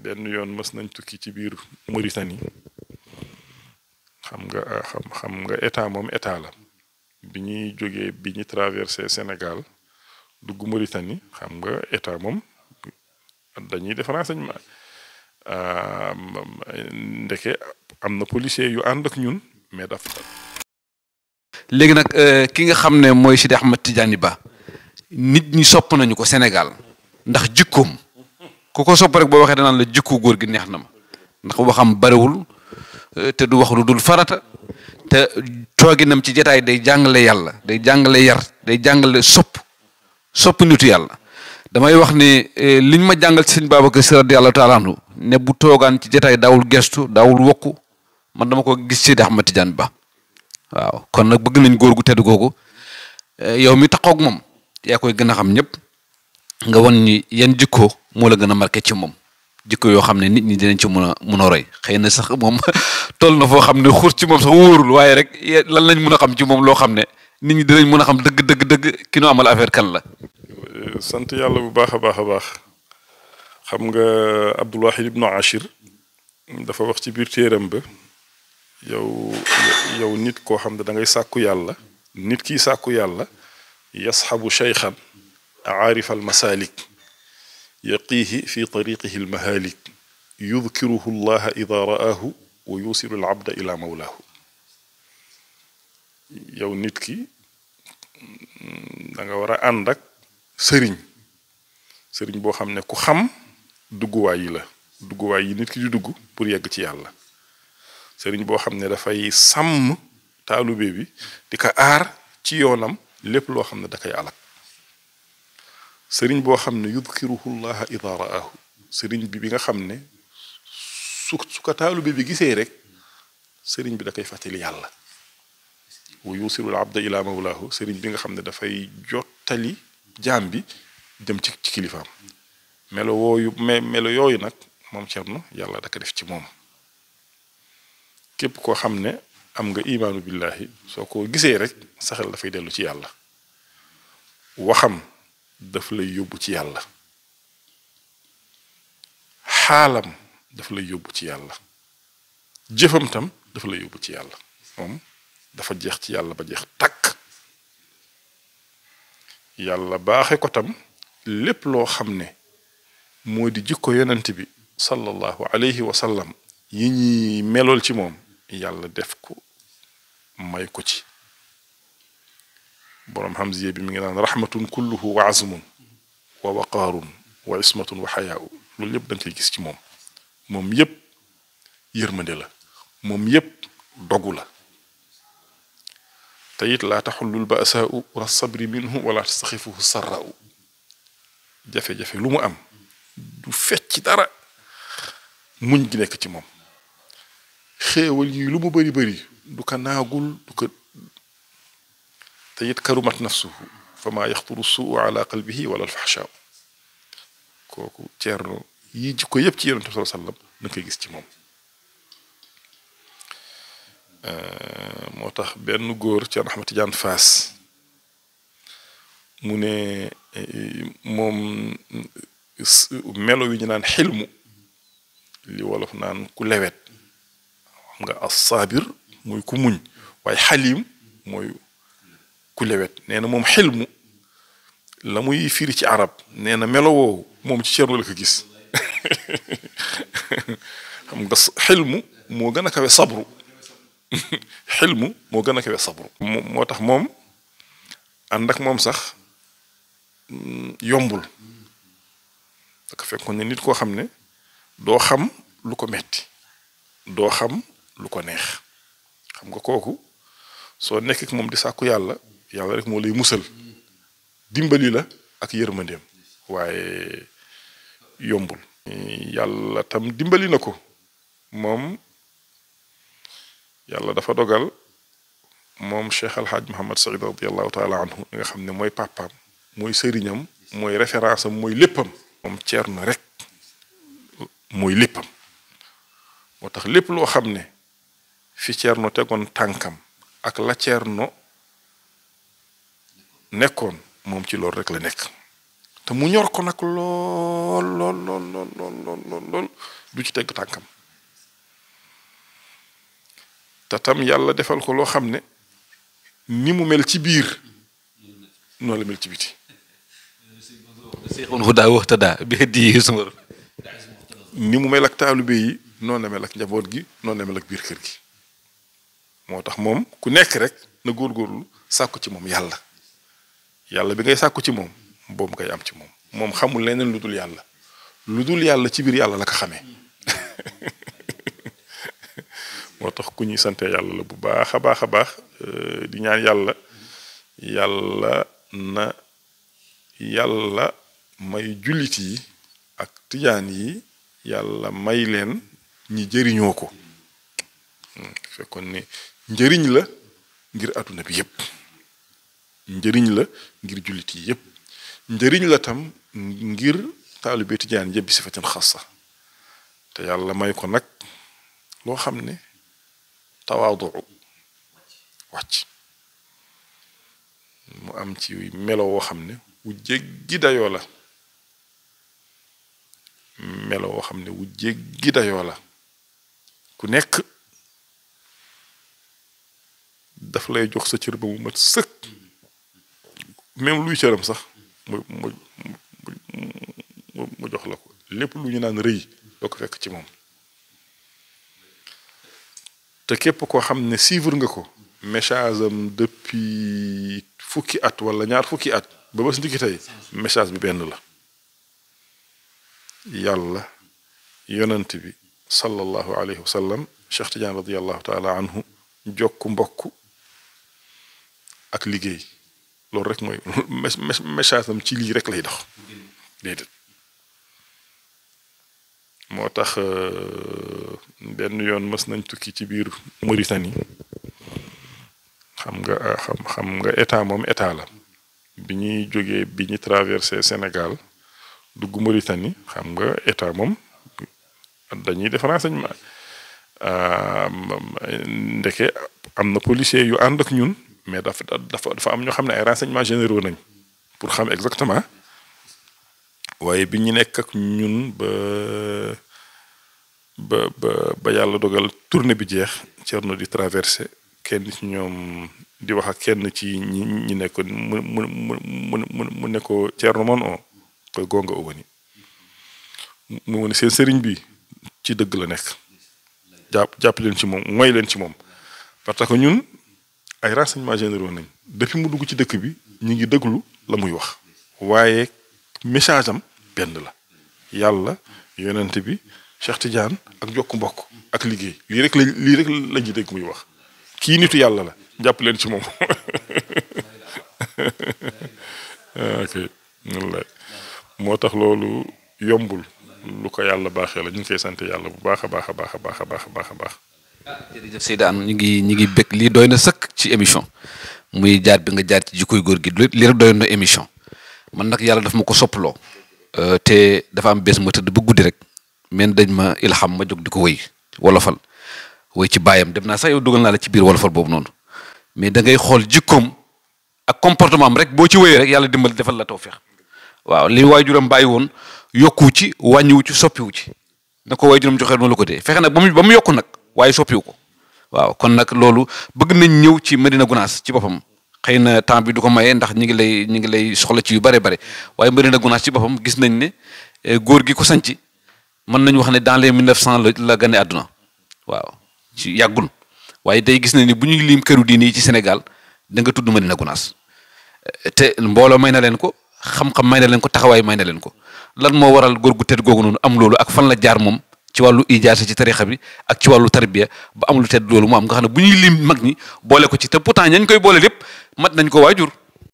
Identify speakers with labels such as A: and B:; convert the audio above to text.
A: benn yoon mës nañ tukki ci biir Mauritanie xam nga état moom état la bi ñuy jógee bi ñu traversé Sénégal dugg Mauritanie xam nga état moom dañuy def renseignement ndeke am na policier yu ànd ak ñun mais dafa.
B: léegi nag ki nga xam ne mooy Sidi Ahmed Tidiane Ba nit ñi sopp nañu ko Sénégal ndax jikkoom ku ko sopp rek boo waxee danaan la jikko góor gi neex na ma ndax waxam bariwul te du wax lu dul farata te tooginam ci jotaay day jàngale yàlla day jàngale yar day jàngale sopp nitu yàlla damay wax ni liñ ma jàngal ci sëñ Babacar Sy radiyallahu taala anhu ne bu toogaan ci jotaay daawul gestu daawul wokku man dama ko gis Sidi Ahmed Tidiane Ba waaw kon nag bëgg nañ góor gu tedd googu yow mi taxoog moom yaa koy gën a xam ñëpp nga wan ñi yan jikko moo la gën a marqué ci moom jikko yoo xam ne nit ñi dinañ ci mun a roy xëy na sax moom toll na foo xam ne xuus ci moom sax wóorul waaye rek lan lañ mun a xam ci moom loo xam ne nit ñi dinañ mun a xam dëgg ki nu amal affaire kan la.
A: sant yàlla bu baax a baax xam nga Abdul Wahid ibnu Achir dafa wax ci biir téeram ba yow nit koo xam ne da ngay sàkku yàlla nit kiy sàkku yàlla yasxabu cheykhan aarif almasalik yaqiihi fi tariqihi almahalik yudkiruhu llaha ida ra'aahu wa yusilu alabda ila mawlaahu yow nit ki da nga war a ànd ak sëriñ boo xam ne ku xam dugguwaay yi la dugguwaay yi nit ki di dugg pour yegg ci yàlla sëriñ boo xam ne dafay sàmm taalube bi di ko aar ci yoonam lépp loo xam ne da koy alak sëriñ boo xam ne yudkiruhu llaha ida ra'aahu sëriñ bi nga xam ne su ko taalube bi gisee rek sëriñ bi da koy fàttali yàlla wa yusilu al abda ila mawlaahu sëriñ bi nga xam ne dafay jottali jaam bi dem ci kilifaam melo yooyu nag moom Cerno yàlla da ko def ci moom képp koo xam ne am nga imaanu billahi soo ko gisee rek sa xel dafay dellu ci yàlla waxam daf lay yóbbu ci yàlla xaalam daf lay yóbbu ci yàlla jëfam tam daf lay yóbbu ci yàlla moom dafa jeex ci yàlla ba jeex takk yàlla baaxe ko tam lépp loo xam ne moo di jikko yonent bi sallallahu alayhi wa sallam yi ñuy melool ci moom yàlla def ko may ko ci boroom hamziye bi mi ngi naan rahmatun kulluhu wa azmun wa waqaarun wa ismatun wa xayaau loolu yépp da nga koy gis ci moom yépp yërmande la moom yépp dogu la te it laa taxullul ba'saau wa sabri minhu wala tastaxifuhu sarraau jafe-jafe lu mu am du fecc dara muñ gi nekk ci moom xéewal yi lu mu bari du ko naagul du ko te it karumat nafsuhu fa maa yaxturu suu ala qalbihi wala alfaxshaa kooku Ceerno yi jikko yépp ci Yonent bi sallallahu alayhi wasallam da nga koy gis ci moom moo tax benn góor Ceerno Ahmed Tidiane Faas mu ne moom melo wi ñu naan xilmu li wolof naan ku lewet xam nga as-saabir mooy ku muñ waaye xalim mooy ku lewet nee na moom xilmu la muy firi ci arab nee na melo woowu moom ci Ceerno la ko gis xam nga xilmu moo gën a kawe sabru xilmu moo gën a kawe sabru moo tax moom ànd ak moom sax yombul da ko fekkoon ne nit koo xam ne doo xam lu ko metti doo xam lu ko neex xam nga kooku soo nekk ak moom di sàkku yàlla rek moo lay musal dimbali la ak yërmandeem waaye yombul yàlla tam dimbali na ko moom yàlla dafa dogal moom Cheikh Alhaaj Mohammad Saïd radiallahu taala anhu nga xam ne mooy papaam mooy sëriñam mooy référence am mooy léppam moom Ceerno rek mooy léppam moo tax lépp loo xam ne fi Ceerno tegoon tànkam ak la Ceerno nekkoon moom ci loolu rek la nekk te mu ñor ko nag lool lool lool lool lool lool lool du ci tegg tànkam te tam yàlla defal ko loo xam ne ni mu mel ci biir noonu la mel ci biti
B: seexoon fu daa waxta daa bi di suma
A: ni mu mel ak taalibe yi noonu la mel ak njaboot gi noonu la mel ak biir kër gi moo tax moom ku nekk rek na góorgóorlu sàkku ci moom yàlla yàlla bi ngay sàkku ci moom boobu ngay am ci moom moom xamul leneen lu dul yàlla ci biir yàlla la ko xamee moo tax ku ñuy sante yàlla la bu baax a baax a baax di ñaan yàlla na yàlla may jullit yi ak tijaan yi yàlla may leen ñi jëriñoo ko fekkoon ne njëriñ la ngir àdduna bi yépp njëriñ la ngir jullit yi yépp njëriñ la tam ngir taalibe tijaan yépp bi sifatin xassa te yàlla may ko nag loo xam ne tawaadu wàcc mu am ci melo woo xam ne wu jéggi dayoo la melo woo xam ne wu jéggi dayoo la ku nekk daf lay jox sa cër ba mu mat sëkk même luy cëram sax mu jox la ko lépp lu ñu naan rëy doo ko fekk ci moom te képp koo xam ne suivre nga ko message am depuis fukki at wala ñaar fukki at ba bés ndiki tey message bi benn la yàlla yonent bi sallallahu alayhi wa sallam Cheikh Tidiane radiyallahu taala anhu jokk mbokk ak liggéey loolu rek mooy message am ci lii rek lay dox déedéet moo tax benn yoon mës nañ tukki ci biir Mauritanie xam nga état moom état la bi ñuy jógee bi ñu traversé Sénégal dugg Mauritanie xam nga état moom dañuy def renseignement ndeke am na policiers yu ànd ak ñun mais dafa am ñoo xam ne ay renseignements généraux nañ pour xam exactement waaye bi ñu nekk ak ñun ba yàlla dogal tournée bi jeex Thierno di traversé kenn ci ñoom di wax ak kenn ci ñi nekkoon mu ne ko Thierno mon o koy gonga uwani mu wone seen sëriñ bi ci dëgg la nekk jàpp leen ci moom mooy leen ci moom parce que ñun ay renseignements généraux nañ depuis mu dugg ci dëkk bi ñu ngi déglu la muy wax waaye message am benn la yàlla yonent bi Cheikh Tidiane ak jokk mbokk ak liggéey lii rek la ñuy dégg muy wax kii nitu yàlla la jàpp leen ci moom ok moo tax loolu yombul lu ko yàlla baaxee la ñu ngi koy sant yàlla bu baax a baax a baax a baax a baax a baax a baax.
B: jërëjëf Seyda Anne ñu ngi bëgg lii doy na sëkk ci émission muy jaar bi nga jaar ci jikkoy góor gi lii rek doy na émission man nag yàlla daf ma ko soppaloo te dafa am bés ma tëdd ba guddi rek men dañ ma ilham ma jóg di ko wëy wolofal wëy ci baayam dem naa sax yow dugal naa la ci biir wolofal boobu noonu mais da ngay xool jikkoom ak comportement am rek boo ci wëyee rek yàlla dimbali defal la tawfeex waaw li waajuram bàyyi woon yokku ci wàññiwu ci soppiwu ci na ko waajuram joxe noonu la ko dee fexe nag ba mu yokku nag waaye soppiwu ko waaw kon nag loolu bëgg nañ ñëw ci Médina Gounass ci boppam xëy na temps bi du ko maye ndax ñi ngi lay soxla ci yu bare bare waaye Médina Gounass ci boppam gis nañ ne góor gi ko sanc mën nañu wax ne dans les 1900 la gane àdduna waaw ci yàggul waaye day gis nañ ni bu ñuy lim këru diine yi ci Sénégal da nga tudd Médina Gounass te mbooloo may na leen ko xam-xam may na leen ko taxawaay may na leen ko lan moo waral góor gu tedd googu noonu am loolu ak fan la jaar moom ci wàllu ijaasa ci tarixa bi ak ci wàllu tarbiya ba am lu tedd loolu mu am nga xam ne bu ñuy lim mag ñi boole ko ci te pourtant ñañ koy boole lépp mat nañ ko waajur